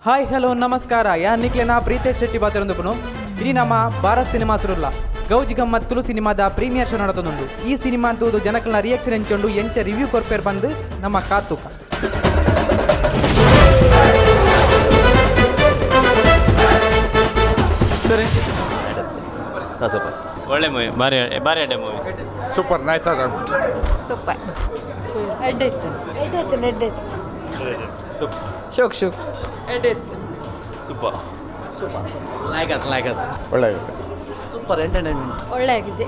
Hi, hello, ನಮಸ್ಕಾರ. ಯಾನ್ ನಿಕ್ಲೆನ ಪ್ರೀತೇಶ್ ಶೆಟ್ಟಿ ಬಾತೆರೊಂದುಪ್ಪುನು. ಇನಿ ನಮ್ಮ ಭಾರತ್ ಸಿನಿಮಾ ಸುರುಲ್ಲ ಗೌಜಿ ಗಮ್ಮತ್ ತುಳು ಸಿನಿಮಾದ ಪ್ರೀಮಿಯರ್ ಶೋ ನಡತೊಂದುಂಡು. ಈ ಸಿನಿಮಾ ತೂದು ಜನಕಲ್ನ ರಿಯಾಕ್ಷನ್ ಎಂಚುಂಡು, ಎಂಚ ರಿವ್ಯೂ ಕೊರ್ಪೇರ್ ಪಂದ್ ನಮ್ಮ ಕಾತುಕ. ಸರಿ. ಸೂಪರ್. ಒಳ್ಳೆ ಮೂವಿ, ಭಾರಿ ಭಾರಿ ಎಡ್ಡೆ movie. Super, nice. Super. ಎಡ್ಡೆ ಇತ್ತು. ಎಡ್ಡೆ ಇತ್ತು, ಎಡ್ಡೆ ಇತ್ತು. ಶೋಕ್ ಶೋಕ್. ಸೂಪರ್. ಲಾಯ್ಕ್ ಆತ್, ಲಾಯ್ಕ್ ಆತ್. ಒಳ್ಳೆ. Super entertainment. ಒಳ್ಳೆ ಆಗಿದೆ.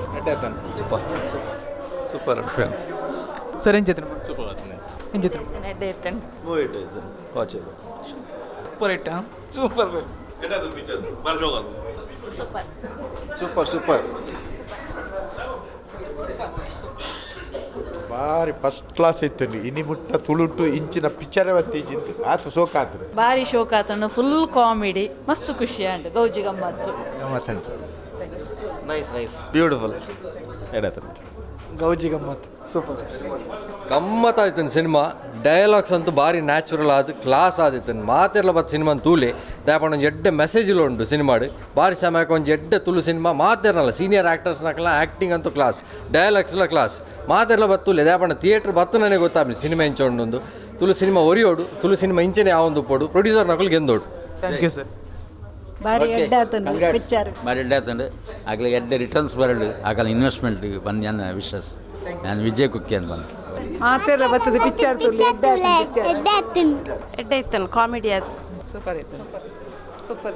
Super film. Sir, ಎಂಚಿತ್ರ? Super. ಎಂಚಿತ್ರ? ಎಡ್ಡೆ ಇತ್ತು. Movie watch. Super hit, super. Super. Super super. ಬಾರಿ ಫಸ್ಟ್ ಕ್ಲಾಸ್ ಇತ್ತು. ಇನಿ ಮುಟ್ಟ ತುಳುಟು ಇಂಚಿನ ಪಿಕ್ಚರ್ ಬತ್ತೀಜಿಂದು ಆತು ಸೋಕಾತ್ರೆ. ಭಾರಿ ಶೋಕ್ ಆತಂಡು, ಫುಲ್ ಕಾಮಿಡಿ, ಮಸ್ತ್ ಖುಷಿ ಆಂಡ್ ಗೌಜಿ ಗಮ್ಮತ್ತು. Nice nice, beautiful. ಎಡತ್ರ. ಗೌಜಿ ಗಮ್ಮತ್ ಸೂಪರ್. ಗಮ್ಮತ್ ಆಯ್ತು ಸಿನಿಮಾ. ಡೈಲಾಗ್ಸ್ ಅಂತೂ ಭಾರಿ ನ್ಯಾಚುರಲ್ ಆದ್, ಕ್ಲಾಸ್ ಆದಿತ್ತು. ಮಾತೆರ್ಲ ಬತ್ತು ಸಿನಿಮಾ ತೂಲೆ. ದಾಯಪಂಡ ಒಂಜಿ ಎಡ್ಡೆ ಮೆಸೇಜ್ ಉಂಟು ಸಿನಿಮಾಡ್. ಭಾರಿ ಸಮಯಕ್ಕೆ ಒಂಜಿ ಎಡ್ಡೆ ತುಳು ಸಿನಿಮಾ. ಮಾತೆರ್ನಲ್ಲ ಸೀನಿಯರ್ ಆ್ಯಕ್ಟರ್ಸ್ನಕ್ಲ ಆ್ಯಕ್ಟಿಂಗ್ ಅಂತೂ ಕ್ಲಾಸ್, ಡೈಲಾಗ್ಸ್ಲ ಕ್ಲಾಸ್. ಮಾತೆರ್ಲ ಬತ್ತುಲೆ. ದಾಯಪಂಡ ಥಿಯೇಟ್ರ್ ಬತ್ತು ನನಗೆ ಗೊತ್ತಾಗ್ಲಿ ಸಿನಿಮಾ ಇಂಚ ಉಂಡು. ತುಳು ಸಿನಿಮಾ ಒರಿಯೋಡು, ತುಳು ಸಿನಿಮಾ ಇಂಚನೆ ಯಾವೊಂದು ಪೋಡು, ಪ್ರೊಡ್ಯೂಸರ್ ನಕಲು ಗೆಂದೋಡು. Thank you sir. ಭಾರಿ ಎಡ್ಡೆ ಆತಂಡು ಪಿಕ್ಚರ್. ಭಾರಿ ಎಡ್ಡೆ ಆತಂಡು. ಆಗಲೇ ಎಡ್ಡೆ ರಿಟರ್ನ್ಸ್ ಬರಡು ಆಗಲ ಇನ್ವೆಸ್ಟ್ಮೆಂಟ್ ಬಂದು. ನನ್ನ ವಿಶಸ್. ನಾನು ವಿಜಯ್ ಕುಕ್ಕಿ ಅಂತ ಬಂದು. ಮಾತೆಲ್ಲ ಬರ್ತದೆ ಪಿಕ್ಚರ್. ಎಡ್ಡೆ ಇತ್ತು. ಎಡ್ಡೆ ಇತ್ತು, ಕಾಮಿಡಿ ಅದು. ಸೂಪರ್ ಇತ್ತು, super.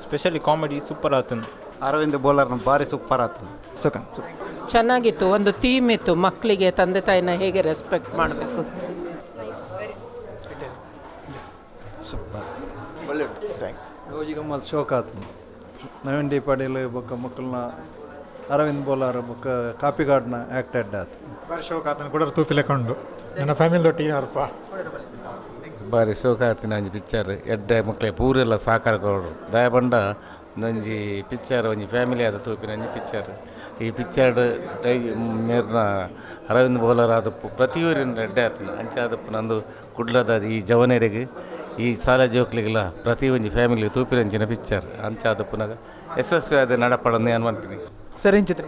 Specially comedy super ಆತನು. ಅರವಿಂದ್ ಬೋಲರ್ನ ಭಾರಿ ಸೂಪರ್ ಆತು. ಸುಖ. ಚೆನ್ನಾಗಿತ್ತು. ಒಂದು ಥೀಮ್ ಇತ್ತು, ಮಕ್ಕಳಿಗೆ ತಂದೆ ತಾಯಿನ ಹೇಗೆ ರೆಸ್ಪೆಕ್ಟ್ ಮಾಡಬೇಕು. ಗೌಜಿ ಗಮ್ಮತ್ ಶೋಕ್ ಆತು. ನವೀನ್ ಡಿ ಪಾಟೀಲ್ ಬೊಕ್ಕ ಮಕ್ಕಳನ್ನ ಅರವಿಂದ್ ಬೋಲಾರ್ ಬೊಕ್ಕ ಕಾಪಿಗಾಡ್ನ ಆ್ಯಕ್ಟ್ ಎಡ್ಡೆ ಆತು. ಬಾರಿ ಶೋಕ್ ಆತನ ಕೂಡ ತೂಪಿಲೆ ಕೊಂಡು ನನ್ನ ಫ್ಯಾಮಿಲಿ ದೊಟ್ಟಿಗೆ ಅರ್ಪ. ಬಾರಿ ಶೋಕ ಆತಿನ ಒಂಜಿ ಪಿಕ್ಚರ್. ಎಡ್ಡೆ ಮಕ್ಕಳೆ ಪೂರೆಲ್ಲ ಸಹಕಾರ ಕೊರಡು. ದಯಪಂಡ ಒಂಜಿ ಪಿಕ್ಚರ್, ಒಂಜಿ ಫ್ಯಾಮಿಲಿ ಆದ ತೂಪಿನ ಒಂಜಿ ಪಿಕ್ಚರ್. ಈ ಪಿಕ್ಚರ್ ಡೈ ಮೇರ್ನ ಅರವಿಂದ್ ಬೋಲರ್ ಆದಪ್ಪು, ಪ್ರತಿಯೊರಿನ ಎಡ್ಡೆ ಆತನ. ಅಂಚ ಆದಪ್ಪು ನಂದು ಕುಡ್ಲದ ಈ ಜವನರಿಗೆ, ಈ ಸಾಲ ಜೋಕ್ಲಿಗೆಲ್ಲ, ಪ್ರತಿ ಒಂಜಿ ಫ್ಯಾಮಿಲಿ ತೂಪಿನಂಚಿನ ಪಿಕ್ಚರ್. ಅಂಚ ಆದಪ್ಪುನಾಗ ಯಶಸ್ವಿ ಆದ ನಡಪಡಂದು ಏನು ಮಾಡ್ತೀನಿ. ಸರ್, ಎಂಚಿತ್ರ?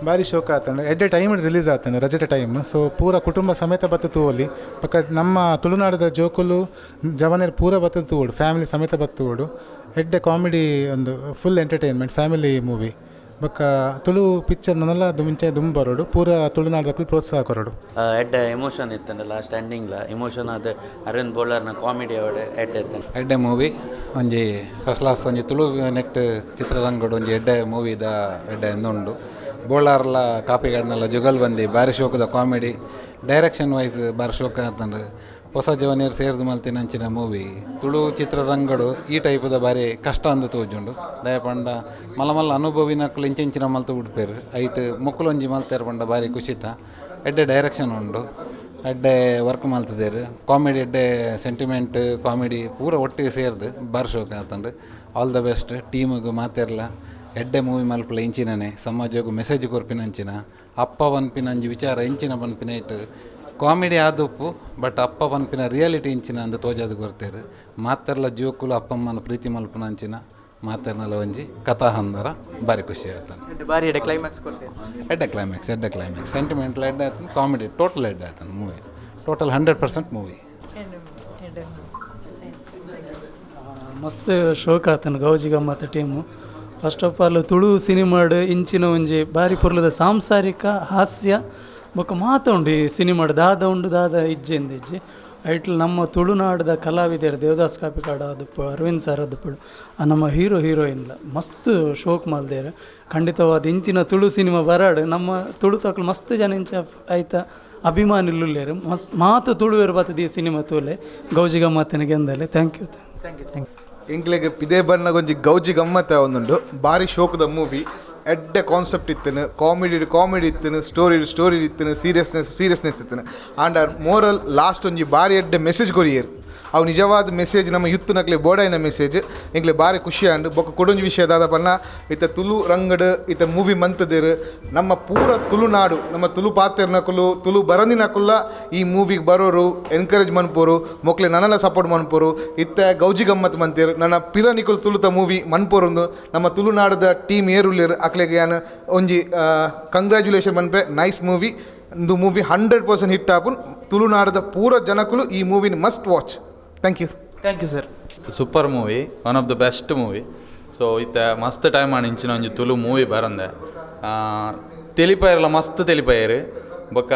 ಭಾರಿ ಶೋಕ ಆತಂಡು. ಎಡ್ಡೆ ಟೈಮ್ ರಿಲೀಸ್ ಆತಂಡು, ರಜೆಟ ಟೈಮ್. ಸೊ ಪೂರ ಕುಟುಂಬ ಸಮೇತ ಬತ್ತು ತೂವೊಲಿ. ಬೊಕ್ಕ ನಮ್ಮ ತುಳುನಾಡದ ಜೋಕುಲು ಜವನೆರ್ ಪೂರ ಬತ್ತು ತೂವೊಡು, ಫ್ಯಾಮಿಲಿ ಸಮೇತ ಬತ್ತು ತೂವೊಡು. ಎಡ್ಡೆ ಕಾಮಿಡಿ, ಒಂದು full entertainment family movie. ಬೊಕ್ಕ ತುಳು ಪಿಕ್ಚರ್ ನನಲ ದುಂಚೆ ದುಂಬು ಬರೋಡು, ಪೂರ ತುಳುನಾಡದಕ್ಕೂ ಪ್ರೋತ್ಸಾಹ ಕೊರಡು. ಎಡ್ಡೆ ಎಮೋಷನ್ ಇತ್ತಂಡ ಲಾಸ್ಟ್ ಎಂಡಿಂಗ್ಲ. ಎಮೋಷನ್ ಆದ ಅರವಿಂದ್ ಬೋಳರ್ನ ಕಾಮಿಡಿ ಅವಡೆ ಎಡ್ಡೆ ಇತ್ತಂಡ. ಎಡ್ಡೆ ಮೂವಿ. ಒಂಜಿ ಫಸ್ಟ್ ಕ್ಲಾಸ್. ಒಂಜಿ ತುಳು ನೆಟ್ ಚಿತ್ರರಂಗಡು ಒಂಜಿ ಎಡ್ಡೆ ಮೂವಿದ ಎಡ್ಡೆ ಉಂಡು. ಬೋಳಾರ್ಲ ಕಾಪಿಗಾಡ್ನೆಲ್ಲ ಜುಗಲ್ ಬಂದಿ, ಬಾರಿ ಶೋಕದ comedy. Direction wise ಬಾರಿ ಶೋಕ ಆತಂಡು. ಹೊಸ ಜವನಿಯರ್ ಸೇರ್ದು ಮಲ್ತಿನ ಅಂಚಿನ ಮೂವಿ. ತುಳು ಚಿತ್ರರಂಗಡು ಈ ಟೈಪದ ಬಾರಿ ಕಷ್ಟ ಅಂದು ತೋಜುಂಡು. ದಯಪಂಡ ಮಲ್ಲ ಮಲ್ಲ ಅನುಭವಿನಕ್ಲು ಇಂಚಿಂಚಿನ ಮಲ್ತು ಬಿಡ್ಪೇರು. ಐಟ್ ಮೊಕ್ಕುಲೊಂಜಿ ಮಲ್ತೇರು ಪಂಡ ಬಾರಿ ಖುಷಿತ. ಎಡ್ಡೆ ಡೈರೆಕ್ಷನ್ ಉಂಡು, ಎಡ್ಡೆ ವರ್ಕ್ ಮಲ್ತದೇರು. ಕಾಮಿಡಿ ಎಡ್ಡೆ, ಸೆಂಟಿಮೆಂಟ್, ಕಾಮಿಡಿ ಪೂರ ಒಟ್ಟಿಗೆ ಸೇರ್ದು ಬಾರಿ ಶೋಕ ಆತಂಡು. All the best ಟೀಮಿಗೆ. ಮಾತೆರ್ಲ ಎಡ್ಡೆ ಮೂವಿ ಮಲ್ಪಲ. ಇಂಚಿನನೆ ಸಮಾಜಕ್ಕೆ ಮೆಸೇಜ್ ಕೊರ್ಪಿನ ಅಂಚಿನ, ಅಪ್ಪ ಪನ್ಪಿನ ಅಂಜಿ ವಿಚಾರ ಇಂಚಿನ ಪನ್ಪಿನ ಇಟ್ಟು ಕಾಮಿಡಿ ಆದುಪ್ಪು. ಬಟ್ ಅಪ್ಪ ಪನ್ಪಿನ ರಿಯಾಲಿಟಿ ಇಂಚಿನ ಅಂದ್ ತೋಜಾದ್ ಕೊರ್ತೇರು. ಮಾತೆರ್ಲ ಜೋಕುಲು ಅಪ್ಪಮ್ಮನ ಪ್ರೀತಿ ಮಲ್ಪುನ ಅಂಚಿನ ಮಾತೆರ್ನಲ ಒಂಜಿ ಕಥಾ ಹಂದರ. ಬಾರಿ ಖುಷಿ ಆಯ್ತಾನೆ. ಬಾರಿ ಎಡ್ಡೆ ಕ್ಲೈಮ್ಯಾಕ್ಸ್ ಕೊಡ್ತೇನೆ. ಎಡ್ಡೆ ಕ್ಲೈಮ್ಯಾಕ್ಸ್, ಎಡ್ಡೆ ಕ್ಲೈಮ್ಯಾಕ್ಸ್. ಸೆಂಟಿಮೆಂಟ್ಲ ಎಡ್ಡೆ ಆಯ್ತು, ಕಾಮಿಡಿ ಟೋಟಲ್ ಎಡ್ಡೆ ಆಯ್ತಾನೆ. Movie total 100% movie. ಮಸ್ತ್ ಶೋಕ್ ಆತನ ಗೌಜಿ ಗಮ್ಮತ್ team. First of all Tulu ಸಿನಿಮಾಡ್ ಇಂಚಿನ ಒಂಜಿ ಬಾರಿ ಪೊರ್ಲುದ ಸಾಂಸಾರಿಕ ಹಾಸ್ಯ ಬೊಕ್ಕ ಮಾತ ಉಂಡು ಈ ಸಿನಿಮಾಡ್. ದಾದ ಉಂಡು, ದಾದ ಇಜ್ಜೆ ಇಜ್ಜಿ. ಐಟ್ಲ್ ನಮ್ಮ ತುಳುನಾಡದ ಕಲಾವಿದರು ದೇವದಾಸ್ ಕಾಪಿಕಾಡ ಆದುಪ್ಪು, ಅರವಿಂದ್ ಸರ್ ಆದುಪ್ಪು, ಆ ನಮ್ಮ ಹೀರೋ ಹೀರೋಯಿನ್ಲ ಮಸ್ತ್ ಶೋಕ್ ಮಲ್ದೇರು. ಖಂಡಿತವಾದ ಇಂಚಿನ ತುಳು ಸಿನಿಮಾ ಬರಾಡು. ನಮ್ಮ ತುಳು ತಕ್ಲು ಮಸ್ತ್ ಜನ ಇಂಚ ಐತ ಅಭಿಮಾನಿಲುಲ್ಲೇರು. ಮಸ್ತ್ ಮಾತು ತುಳುವೆರು ಬತ್ತದ ಈ ಸಿನಿಮಾ ತೂಲೆ. ಗೌಜಿ ಗಮ್ಮತ್ತಿನ ಗೆಂದಲೆ. Thank you. Thank you, thank you. ಎಂಕ್ಲೆಗ್ ಪಿದೆ ಬಣ್ಣಗೊಂಜಿ ಒಂಜಿ ಗೌಜಿ ಗಮ್ಮತ್ತ ಒಂದುಂಡು. ಬಾರಿ ಶೋಕದ ಮೂವಿ. ಎಡ್ಡೆ ಕಾನ್ಸೆಪ್ಟ್ ಇತ್ತನು, ಕಾಮಿಡಿ ಕಾಮಿಡಿ ಇತ್ತನು, ಸ್ಟೋರಿ ಸ್ಟೋರಿ ಇತ್ತನು, ಸೀರಿಯಸ್ನೆಸ್ ಸೀರಿಯಸ್ನೆಸ್ ಇತ್ತನು. And moral last ಒಂಜಿ ಬಾರಿ ಎಡ್ಡೆ ಮೆಸೇಜ್ ಕೊರಿಯರ್. ಅವು ನಿಜವಾದ ಮೆಸೇಜ್ ನಮ್ಮ ಯುತ್ತನಕ್ಲೆ ಬೋಡಾಯಿನ ಮೆಸೇಜ್ ಎಂಕ್ಲೆ ಬಾರಿ ಖುಷಿ ಆಂಡ್. ಬೊಕ್ಕ ಕೊಡೊಂಜಿ ವಿಷಯ ದಾದ ಪನ್ನ ಇತ್ತ ತುಳು ರಂಗಡ್ ಇತ್ತ ಮೂವಿ ಮಂತದೇರು ನಮ್ಮ ಪೂರ ತುಳುನಾಡು ನಮ್ಮ ತುಳು ಪಾತೆರ್ನಕುಲು ತುಳು ಬರಂದಿನಕುಲ್ಲ ಈ ಮೂವಿಗೆ ಬರೋರು ಎನ್ಕರೇಜ್ ಮನ್ಪೋರು ಮೊಕ್ಲೆ ನನಲ ಸಪೋರ್ಟ್ ಮನ್ಪೋರು ಇತ್ತ ಗೌಜಿ ಗಮ್ಮತ್ ಮಂತೇರು ನನ್ನ ಪಿರ ನಿಕುಲು ತುಳುತ ಮೂವಿ ಮನ್ಪೋರುಂದು ನಮ್ಮ ತುಳುನಾಡದ ಟೀಮ್ ಏರುಲ್ಲೇರು ಅಕ್ಲೆಗೆ ಯಾನ್ ಒಂಜಿ ಕಂಗ್ರ್ಯಾಚುಲೇಷನ್ ಮನ್ಪೆ. ನೈಸ್ ಮೂವಿ, ಇಂದು ಮೂವಿ 100% ಹಿಟ್ ಆಪುನ್. ತುಳುನಾಡದ ಪೂರ ಜನಕುಲು ಈ ಮೂವಿನ must watch. Thank you. Thank you sir. Super movie, one of the best movie. So ಇತ್ತೆ ಮಸ್ತ್ ಟೈಮ್ ಆಂಡ್ ಇಂಚಿನ ಒಂಜಿ ತುಳು ಮೂವಿ ಬರಂದೆ ತೆಲಿಪಾಯರ್ಲ ಮಸ್ತ್ ತೆಲಿಪಾಯರು ಬೊಕ್ಕ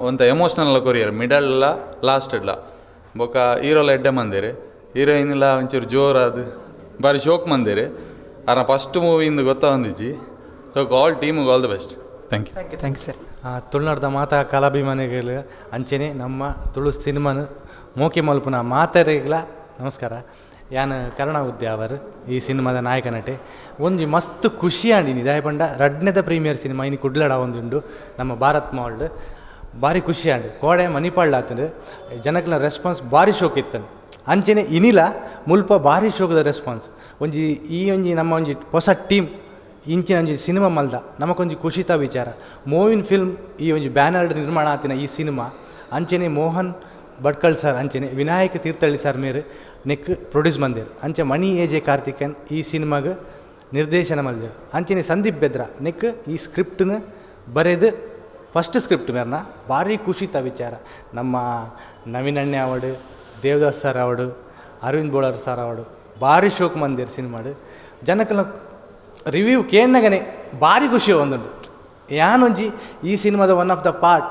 ಒಂತ ಎಮೋಷ್ನಲ್ ಕೊರಿಯರ್ ಮಿಡಲ್ಲ ಲಾಸ್ಟ್ಡ್ಲ ಬೊಕ್ಕ ಹೀರೋಲ ಎಡ್ಡೆ ಮಂದಿರು ಹೀರೋಯಿನ್ಲ ಒಂಚೂರು ಜೋರಾದ ಬಾರಿ ಶೋಕ್ ಮಂದಿರು ಆರ ಫಸ್ಟ್ ಮೂವಿಯಿಂದ ಗೊತ್ತಾವಂದಿಜ್ಜಿ. So all ಟೀಮಿಗೆ all the best. Thank you. Thank you. Thank you sir. ತುಳುನಾಡ್ದ ಮಾತಾ ಕಲಾಭಿಮಾನಿಗಳು ಅಂಚೆನೆ ನಮ್ಮ ತುಳು ಸಿನಿಮಾನ ಮೋಕೆ ಮಲ್ಪುನ ಮಾತೆರೆಗ್ಲ ನಮಸ್ಕಾರ. ಯಾನ್ ಕರುಣಾ ಉದ್ಯಾವರ್ ಈ ಸಿನಿಮಾದ ನಾಯಕ ನಟೆ. ಒಂಜಿ ಮಸ್ತ್ ಖುಷಿ ಆಂಡಿನಿ ದಾಯೆ ಪಂಡ ರಡ್ನೆದ ಪ್ರೀಮಿಯರ್ ಸಿನಿಮಾ ಇನಿ ಕುಡ್ಲಡ ಒಂದುಂಡು ನಮ್ಮ ಭಾರತ್ ಮಾಲ್ಡ್. ಭಾರಿ ಖುಷಿ ಆಂಡ್. ಕೋಡೆ ಮಣಿಪಾಲ್ಡ್ ಆತಂಡ್ ಜನಕ್ಲೆನ ರೆಸ್ಪಾನ್ಸ್ ಭಾರಿ ಶೋಕ್ ಇತ್ತಂಡ್. ಅಂಚೆನೆ ಇನಿಲ ಮುಲ್ಪ ಭಾರಿ ಶೋಕದ ರೆಸ್ಪಾನ್ಸ್. ಒಂಜಿ ಈ ಒಂಜಿ ನಮ್ಮ ಒಂಜಿ ಹೊಸ ಟೀಮ್ ಇಂಚಿನ ಒಂಜಿ ಸಿನಿಮಾ ಮಲ್ದ ನಮಕೊಂಜಿ ಖುಷಿತ ವಿಚಾರ. ಮೋವಿನ್ ಫಿಲ್ಮ್ ಈ ಒಂಜಿ ಬ್ಯಾನರ್ಡ್ ನಿರ್ಮಾಣ ಆತಿನ ಈ ಸಿನಿಮಾ ಅಂಚೆನೆ ಮೋಹನ್ ಭಟ್ಕಳ್ ಸರ್ ಅಂಚೆನೆ ವಿನಾಯಕ ತೀರ್ಥಹಳ್ಳಿ ಸರ್ ಮೇರು ನೆಕ್ ಪ್ರೊಡ್ಯೂಸ್ ಮಂದೇರು. ಅಂಚೆ ಮಣಿ ಎ ಜೆ ಕಾರ್ತಿಕನ್ ಈ ಸಿನಿಮಾಗ ನಿರ್ದೇಶನ ಮಲ್ದೇರು. ಅಂಚೆನೆ ಸಂದೀಪ್ ಬೆದ್ರ ನೆಕ್ ಈ ಸ್ಕ್ರಿಪ್ಟ್ನ ಬರೆದು ಫಸ್ಟ್ ಸ್ಕ್ರಿಪ್ಟ್ ಮೇರ್ನ ಭಾರಿ ಖುಷಿತ ವಿಚಾರ. ನಮ್ಮ ನವೀನ್ ಅಣ್ಣೆ ಅವಡು, ದೇವದಾಸ್ ಸರ್ ಅವಡು, ಅರವಿಂದ್ ಬೋಳಾರ್ ಸರ್ ಅವಡು ಭಾರಿ ಶೋಕ್ ಮಂದಿರ್ ಸಿನಿಮಾಡು. ಜನಕಲ ರಿವ್ಯೂ ಕೇನ್ನಗನೆ ಭಾರಿ ಖುಷಿ ಒಂದುಂಡು. ಯಾನೊಂಜಿ ಈ ಸಿನಿಮಾದ one of the part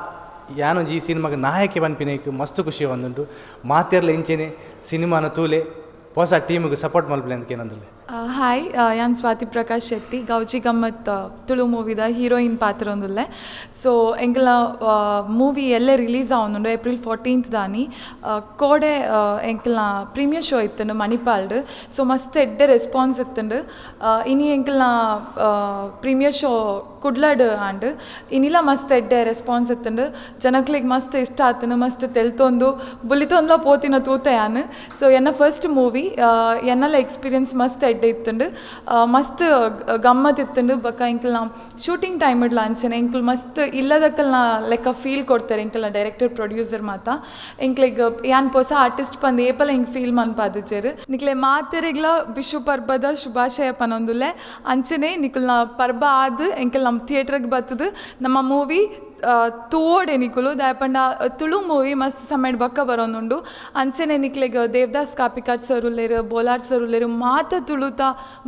ಯಾನೊಂಜಿ ಈ ಸಿನಿಮಾಗ ನಾಯಕೆ ಪನ್ಪಿನೈಕ್ ಮಸ್ತ್ ಖುಷಿ ಒಂದುಂಡು. ಮಾತೆರ್ಲ ಇಂಚೆನೆ ಸಿನಿಮಾನ ತೂಲೆ ಹೊಸ ಟೀಮಿಗೆ ಸಪೋರ್ಟ್ ಮಲ್ಪಲೆ ಅಂತ ಏನಂದ್ರೆ. ಹಾಯ್, ಯಾನ್ ಸ್ವಾತಿ ಪ್ರಕಾಶ್ ಶೆಟ್ಟಿ ಗೌಜಿ ಗಮ್ಮತ್ ತುಳು ಮೂವಿದ ಹೀರೋಯಿನ್ ಪಾತ್ರ ಒಂದುಲ್ಲೆ. ಸೊ ಎಂಕಲ್ನ ಮೂವಿ ಎಲ್ಲೇ ರಿಲೀಸ್ ಆವೊಂದುಂಡು ಏಪ್ರಿಲ್ 14 ದಾನಿ. ಕೋಡೆ ಎಂಕಲ್ನ ಪ್ರೀಮಿಯರ್ ಶೋ ಇತ್ತುಂಡು ಮಣಿಪಾಲ್ಡ್. ಸೊ ಮಸ್ತ್ ಎಡ್ಡೆ ರೆಸ್ಪಾನ್ಸ್ ಇತ್ತುಂಡು. ಇನಿ ಎಂಕಲ್ನ ಪ್ರೀಮಿಯರ್ ಶೋ ಕುಡ್ಲಡ್ ಆಂಡ್. ಇನಿಲ ಮಸ್ತ್ ಎಡ್ಡೆ ರೆಸ್ಪಾನ್ಸ್ ಇತ್ತುಂಡು. ಜನಕ್ಲೆಗ್ ಮಸ್ತ್ ಇಷ್ಟ ಆತುಂಡು, ಮಸ್ತ್ ತೆಲ್ತೊಂದು ಬುಲಿತೊಂದ್ಲ ಪೋತಿನ ತೂತೆ ಯಾನ್. ಸೊ ಎನ್ನ ಫಸ್ಟ್ ಮೂವಿ ಎನ್ನಲ ಎಕ್ಸ್ಪೀರಿಯನ್ಸ್ ಮಸ್ತ್ ಎಡ್ಡೆ ಇತ್ತುಂಡು, ಮಸ್ತ್ ಗಮ್ಮತ್ ಇತ್ತುಂಡು. ಬೊಕ್ಕ ಎಂಕಲ್ನ ಶೂಟಿಂಗ್ ಟೈಮ್ ಇಡ್ಲ ಅಂಚನೆ ಎಂಕುಲು ಮಸ್ತ್ ಇಲ್ಲದಕ್ಕಲ್ನ ಲೆಕ್ಕ ಫೀಲ್ ಕೊಡ್ತಾರೆ ಎಂಕಲ್ನ ಡೈರೆಕ್ಟರ್ ಪ್ರೊಡ್ಯೂಸರ್ ಮಾತ. ಎಂಕ್ಲೆಗ್ ಯಾನ್ ಪೊಸ ಆರ್ಟಿಸ್ಟ್ ಪಂದ್ ಏಪಲ ಎಂಕ್ ಫೀಲ್ ಮನ್ಪಾದಿಜೆರ್. ನಿಕ್ಲೆ ಮಾತೆರೆಗ್ಲ ಬಿಶು ಪರ್ಬದ ಶುಭಾಶಯ ಪನೊಂದುಲ್ಲೆ. ಅಂಚನೆ ನಿಕಲ್ನ ಪರ್ಬ ಆದ್ ಎಂಕಲ್ ನಮ್ಮ ಥಿಯೇಟರ್ಗೆ ಬತ್ತದು ನಮ್ಮ ಮೂವಿ ತೂವೋಡೆ ನಿಕುಲು. ದಾಯಪಂಡ ತುಳು ಮೂವಿ ಮಸ್ತ್ ಸಮಯಡ್ ಬಕ್ಕ ಬರೋನುಂಡು. ಅಂಚನೆ ನಿಕ್ಲೆಗ್ ದೇವದಾಸ್ ಕಾಪಿಕಾಡ್ ಸರ್ ಉಲ್ಲೇರು, ಬೋಲಾರ್ ಸರ್ ಉಲ್ಲೇರು, ಮಾತ ತುಳುತ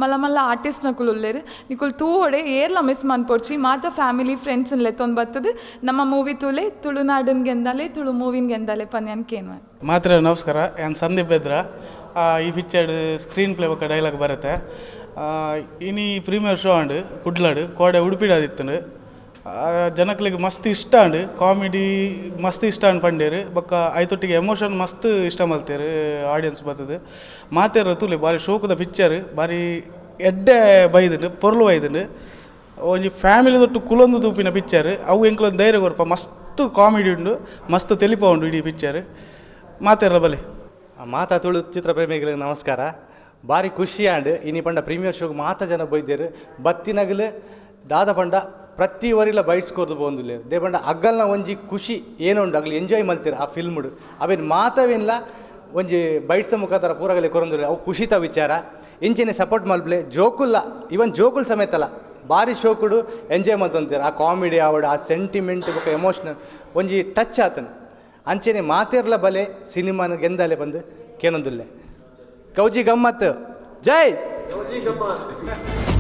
ಮಲ್ಲ ಮಲ್ಲ ಆರ್ಟಿಸ್ಟ್ ನಕುಲು ಉಲ್ಲೇರು. ನಿಕುಲು ತೂವೋಡೆ ಏರ್ಲ ಮಿಸ್ ಮನ್ಪೊಡ್ಚಿ. ಮಾತ ಫ್ಯಾಮಿಲಿ ಫ್ರೆಂಡ್ಸ್ ಲೆತ್ತೊಂದು ಬತ್ತದು ನಮ್ಮ ಮೂವಿ ತೂಲೆ ತುಳುನಾಡನ್ ಗೆಂದಾಲೆ ತುಳು ಮೂವಿನ ಗೆಂದಾಲೆ ಪನ್ಯಾನ್ ಕೇನ್ವ. ಮಾತ್ರ ನಮಸ್ಕಾರ, ಯಾನ್ ಸಂದೀಪ್ ಬೆದ್ರ. ಈ picture screen play ಬೊಕ್ಕ ಡೈಲಾಗ್ ಬರುತ್ತೆ. ಇನಿ ಪ್ರೀಮಿಯರ್ ಶೋ ಆಂಡ್ ಕುಡ್ಲಡ್ ಕೋಡೆ ಉಡುಪಿಡಾದಿತ್ತುಂಡು. ಜನಕ್ಲೆಗ್ ಮಸ್ತ್ ಇಷ್ಟ ಆಂಡ್, ಕಾಮಿಡಿ ಮಸ್ತ್ ಇಷ್ಟ ಆಂಡ್ ಪಂಡೇರು. ಬೊಕ್ಕ ಐತೊಟ್ಟಿಗೆ ಎಮೋಷನ್ ಮಸ್ತ್ ಇಷ್ಟ ಮಲ್ತೇರು ಆಡಿಯನ್ಸ್ ಬತ್ತದು. ಮಾತೆರ್ ತೂಲೆ ಬಾರಿ ಶೋಕದ ಪಿಕ್ಚರ್, ಬಾರಿ ಎಡ್ಡೆ ಬೈದುಂಡು, ಪೊರ್ಲು ಬೈದುಂಡು. ಒಂಜಿ ಫ್ಯಾಮಿಲಿ ದೊಟ್ಟು ಕುಲೊಂದು ತೂಪಿನ ಪಿಕ್ಚರ್. ಅವು ಎಂಕ್ಲೊಂದು ಧೈರ್ಯ ಕೊರ್ಪ. ಮಸ್ತ್ ಕಾಮಿಡಿ ಉಂಡು, ಮಸ್ತ್ ತೆಲಿಪ ಉಂಡು ಇಡೀ ಪಿಕ್ಚರ್. ಮಾತೆರ್ಲ ಬಲೆ. ಮಾತಾ ತುಳು ಚಿತ್ರಪ್ರೇಮಿಗಳಿಗೆ ನಮಸ್ಕಾರ. ಭಾರಿ ಖುಷಿ ಆಂಡ್ ಇನಿ ಪಂಡ ಪ್ರೀಮಿಯರ್ ಶೋಗೆ ಮಾತ ಜನ ಬೈದೇರು. ಬತ್ತಿನಗಲು ದಾದ ಪಂಡ ಪ್ರತಿ ವರಿಲ ಬೈಟ್ಸ್ ಕೊರ್ದು ಪೋಂದುಲ್ಲೆರ್. They ಪಂಡ ಅಗ್ಗಲ್ನ ಒಂಜಿ ಖುಷಿ ಏನೋ ಉಂಡು ಅಗಲು ಎಂಜಾಯ್ ಮಲ್ತೀರ ಆ ಫಿಲ್ಮ್ಡು. ಅವೇನು ಮಾತವೇನ್ಲ ಒಂಜಿ ಬೈಟ್ಸ್ ಮುಖಾಂತರ ಪೂರಗಲೆ ಕೊರೊಂದುಲ್ಲೆ. ಅವು ಖುಷಿತ ವಿಚಾರ. ಇಂಚಿನ ಸಪೋರ್ಟ್ ಮಲ್ಪಲೆ ಜೋಕುಲ್ಲ, ಇವನ್ ಜೋಕುಲ್ ಸಮೇತಲ್ಲ ಭಾರಿ ಶೋಕುಡು ಎಂಜಾಯ್ ಮಲ್ತೊಂತೀರ. ಆ ಕಾಮಿಡಿ ಆವಡು, ಆ ಸೆಂಟಿಮೆಂಟ್ ಬೊಕ್ಕ ಎಮೋಷ್ನಲ್ ಒಂಜಿ ಟಚ್ ಆತನ. ಅಂಚೆನೆ ಮಾತೆರ್ಲ ಬಲೆ ಸಿನಿಮಾನ ಗೆಂದಾಲೆ ಬಂದು ಕೇನೊಂದುಲ್ಲೆ. ಗೌಜಿ ಗಮ್ಮತ್, ಜೈ ಗೌಜಿ ಗಮ್ಮತ್.